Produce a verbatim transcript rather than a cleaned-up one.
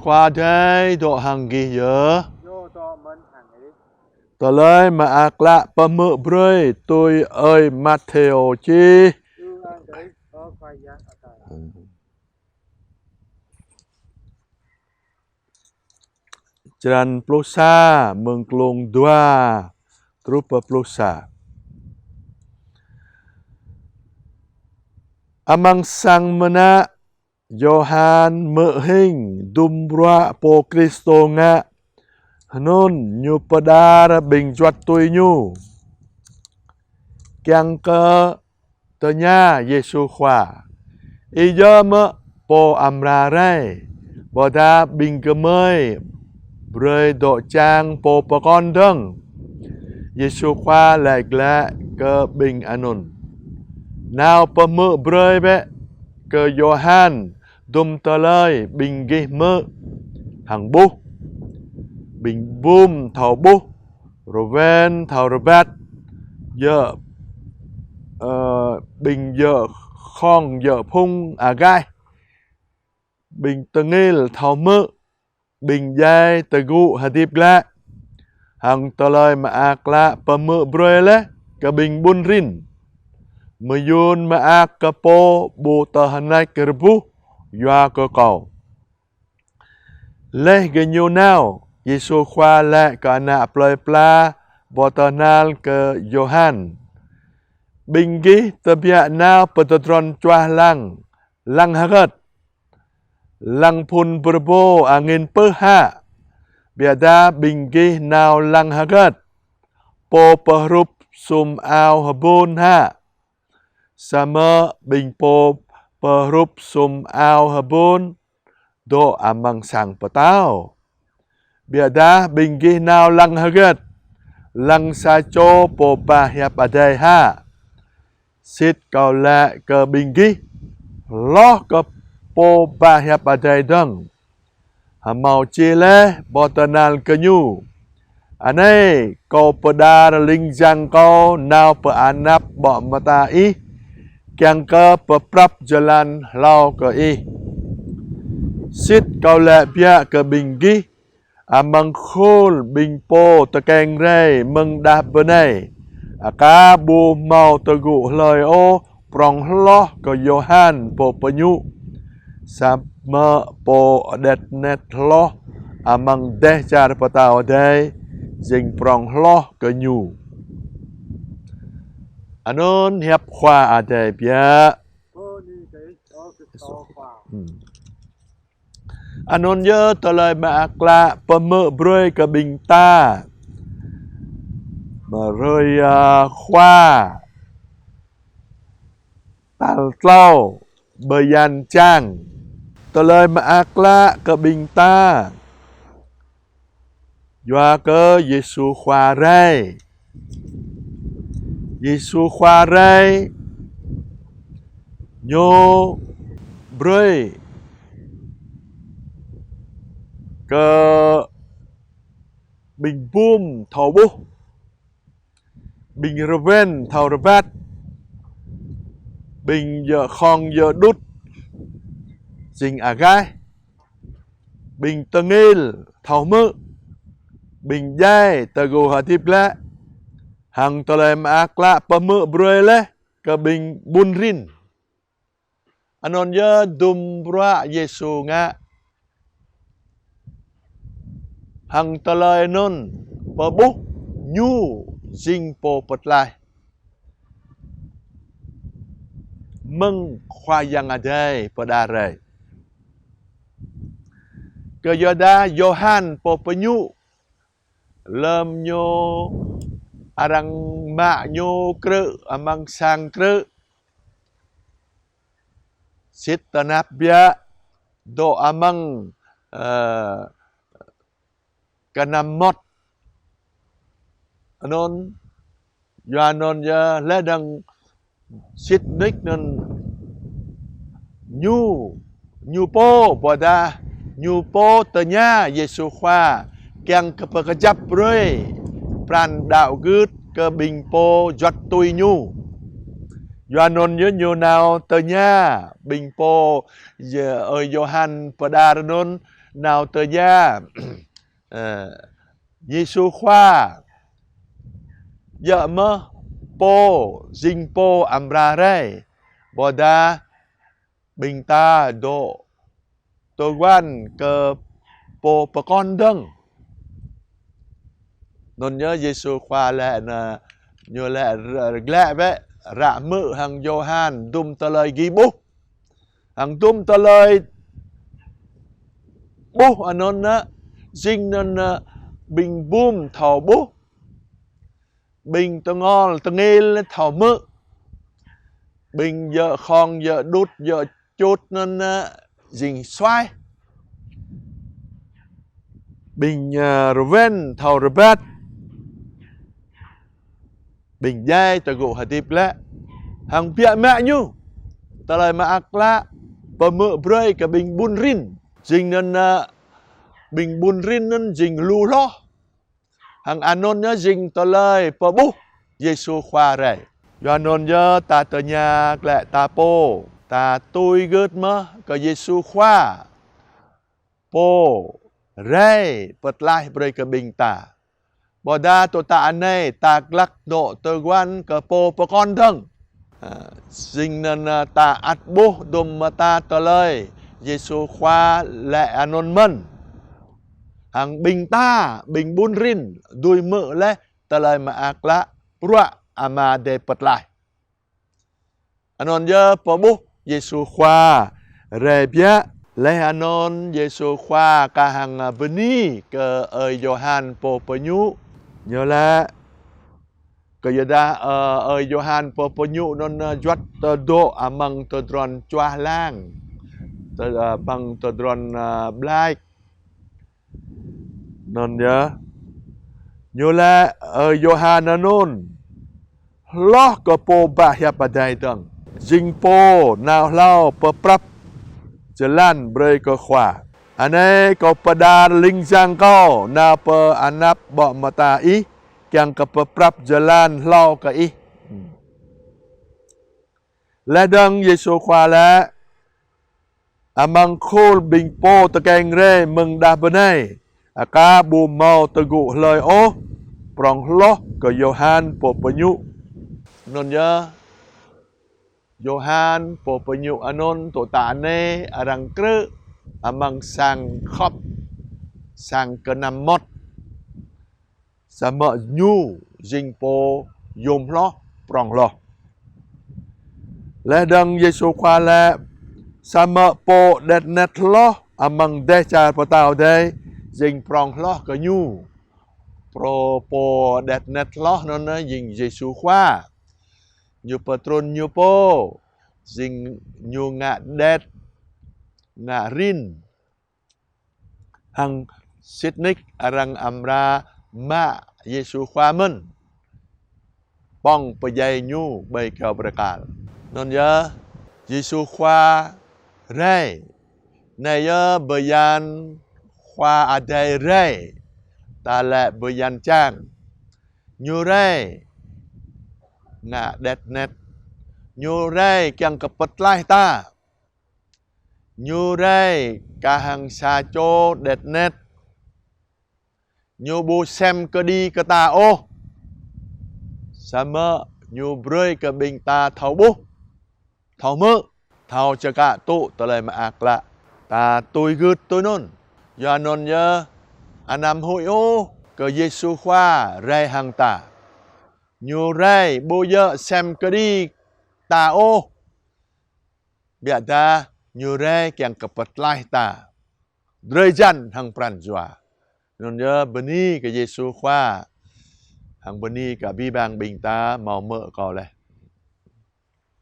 Khua Adai dŏ hăng gih yơh. Tơlơi Mơak Klă pơhmư̆ brơi tui ơi Mathêô čih. Črăn pluh sa, mơ̆ng klông dua truh pơ pluh sa. Amăng sang mơnă Yôhan hmư̆ hing dum bruă Pô Kristô ngă, hnŭn ñu pơđar ƀing juăt tui ñu, kiăng kơ tơña Yêsu Khua: Ih yơh mơ̆ Pô amra rai, ƀôdah ƀing gơmơi brơi dŏ čang pô pơkŏn dơ̆ng? Yêsu Khua laĭ glaĭ kơ ƀing anŭn: Nao pơhmư̆ brơi bĕ kơ Yôhan dum tơlơi ƀing gih hmư̆ hăng ƀuh. Ƀing bum thâo ƀuh, rơwen thâo rơbat, djơ̆, ơ, ƀing djơ̆ khŏng djơ̆ phung agaih, ƀing tơngil thâo hmư̆, ƀing djai tơgŭ hơdip glaĭ. Hăng Tơlơi Mơak Klă pơhmư̆ brơi laih kơ ƀing ƀun rin: Mơyŭn mơak kơ pô ƀu tơhneč rơbuh yua kơ Kâo. Laih gơñu nao, Yêsu Khua laĭ kơ ană plơi pla pơtơhnal kơ Yôhan: Ƀing gih tơbiă nao pơtơdron čuah lăng, lăng hơgĕt, lăng phŭn bơrơbô angin pưh hă? Biă dah ƀing gih nao lăng hơgĕt? Pô pơhrŭp sum ao hơbôn hă? Samơ̆ ƀing pô pơhrŭp sum ao hơbôn dŏ amăng sang pơtao. Biă dah ƀing gih nao lăng hơgĕt? Lăng sa čô pô ba hiăp Adai hă? Sĭt Kâo laĭ kơ ƀing gih, hloh kơ pô ba hiăp Adai dơ̆ng, hơmâo čih laih pơtơhnal kơ ñu: Anai, Kâo pơđar ling jang Kâo nao pơ anăp ƀô̆ mơta ih, kiăng kơ pơprăp jơlan hlâo kơ ih. Sĭt Kâo laĭ biă kơ ƀing gih, amăng khul ƀing pô tơkeng rai mơ̆ng đah bơnai, aka ƀu hơmâo tơgŭ hlơi ôh prŏng hloh kơ Yôhan Pô Pơñŭ, samơ̆ pô anet anet hloh amăng dêh čar pơtao Adai jing prŏng hloh kơ ñu. Anŭn hiăp Khua Adai biă. Hmm. Anŭn yơh Tơlơi Mơak Klă pơhmư̆ brơi kơ ƀing ta. Brơi, ơ, Khua tal tlâo bơyan čang Tơlơi Mơak Klă kơ ƀing ta. Yua kơ Yêsu Khua rai. Yêsu Khua rai, ñu brơi kơ ƀing bum thâo ƀuh, ƀing rơwen thâo rơbat, ƀing djơ̆ khŏng djơ̆ đŭt jing agaih, ƀing tơngil thâo hmư̆, ƀing djai tơgŭ hơdip glaĭ, hăng Tơlơi Mơak Klă pơhmư̆ brơi laih kơ ƀing ƀun rin. Anŭn yơh dum bruă Yêsu ngă. Hăng tơlơi anŭn pơƀuh ñu jing pô pơtlaih mơ̆ng Khua Yang Adai pơđar rai. Kơ yua dah Yôhan Pô Pơñŭ lơ̆m ñu arăng mă ñu krư̆ amăng sang krư̆, sĭt tơnap biă dŏ amăng, ơ, kơnăm mơmŏt. Anŭn, yua anŭn yơh laih dơ̆ng sĭt nik anŭn ñu, ñu pô, ƀôdah ñu pô tơña Yêsu Khua kiăng kơ pơkơjăp brơi pran đaŏ gưt kơ ƀing pô juăt tui ñu. Yua anŭn yơh ñu nao tơña ƀing pô, ơ, Yôhan pơđar anŭn, Nao tơña, ơ, Yêsu Khua, djơ̆ mơ̆ pô, jing pô amra rai, ƀôdah ƀing ta dŏ tơguan kơ pô pơkŏn dơ̆ng. Anŭn yơh Yêsu Khua laĭ anŭn, ñu laĭ r-, glaĭ bĕ, ră hmư̆ hăng Yôhan dŭm tơlơi gih ƀuh. Hăng dŭm tơlơi ƀuh anŭn, jing anŭn, ƀing bum thâo ƀuh, ƀing tơngol tơngil thâo hmư̆, ƀing djơ̆ khŏng, djơ̆ đŭt, djơ̆ čut anŭn, jing suaih, ƀing, ơ, rơwen thâo rơbat, ƀing djai tơgŭ hơdip glaĭ. Hăng biă mă ñu, Tơlơi Mơak Klă pơhmư̆ brơi kơ ƀing ƀun rin. Jing anŭn, ơ, ƀing ƀun rin anŭn jing lu hloh. Hăng anŭn yơh jing tơlơi pơƀuh Yêsu Khua rai. Yua anŭn yơh ta tơña glaĭ ta pô, ta tui gưt mơ̆ kơ Yêsu Khua, pô rai pơtlaih brơi kơ ƀing ta? Ƀôdah tơ̆ ta anai ta glăk dŏ tơguan kơ pô pơkŏn dơ̆ng. Ơ, jing anŭn, ơ, ta ăt ƀuh dŭm mơta tơlơi Yêsu Khua laĭ anŭn mơ̆n. Hăng ƀing ta, ƀing ƀun rin, dưi hmư̆ laih Tơlơi Mơak Klă bruă Ama Adai pơtlaih. Anŭn yơh pơƀuh Yêsu Khua rai biă. Laih anŭn Yêsu Khua kah hăng bơni kơ ơi Yôhan Pô Pơñu. Ñu laĭ, kơ yua dah, ơ, ơi Yôhan Pô Pơñu anŭn, ơ, juăt tơdŏ amăng tơdron čuah lang, tơ-, ơ, amăng tơdron, ơ, ƀlač. Anŭn yơh, ñu laĭ, ơ, Yôhan anŭn hloh kơ Pô Ba Hiăp Adai dơ̆ng, jing pô nao hlâo pơprăp jơlan brơi kơ Khua. Anai kâo pơđar ling jang kâo nao pơ anăp ƀô̆ mơta ih, kiăng kơ pơprăp jơlan hlâo kơ ih. Laih dơ̆ng Yêsu Khua laĭ, amăng khul ƀing pô tơkeng rai mơ̆ng đah bơnai, aka ƀu hmâo tơgŭ hlơi ôh prŏng hloh kơ Yôhan Pô Pơñu. Anŭn yơh, Yôhan Pô Pơñu anŭn tơ̆ ta anai arăng krư̆ amăng sang khŏp, sang kơnăm mơmŏt. Samơ̆ ñu jing pô yôm hloh, prŏng hloh. Laih dơ̆ng Yêsu Khua laĭ, samơ̆ pô đĕt net hloh amăng dêh čar pơtao Adai, jing prŏng hloh kơ ñu. Pô, pô đĕt net hloh anŭn jing Yêsu Khua. Ñu pơtrŭn ñu pô, jing ñu ngă đĕt, ngă rin. Hăng sĭt nik arăng amra mă Yêsu Khua mơ̆n, pŏng pơdjai ñu ƀơi kơyâo bơrơkal. Anŭn yơh, Yêsu Khua rai. Anai yơh bơyan Khua Adai rai, ta laĭ bơyan čang. Ñu rai ngă đĕt net. Ñu rai kiăng kơ pơtlaih ta. Ñu rai kah hăng sa čô đĕt net. Ñu ƀu sem kơđi kơ ta ôh. Samơ̆ ñu brơi kơ ƀing ta thâo ƀuh, thâo hmư̆, thâo čơkă tŭ Tơlơi Mơak Klă. Ta tui gưt tui anŭn. Yua anŭn yơh, anăm huĭ ôh kơ Yêsu Khua rai hăng ta. Ñu rai ƀu djơ̆ sem kơđi ta ôh. Biă dah ñu rai kiăng kơ pơtlaih ta drơi jan hăng pran jua. Anŭn yơh bơni kơ Yêsu Khua. Hăng bơni kơ abih bang ƀing ta hmâo hmư̆ kâo laih.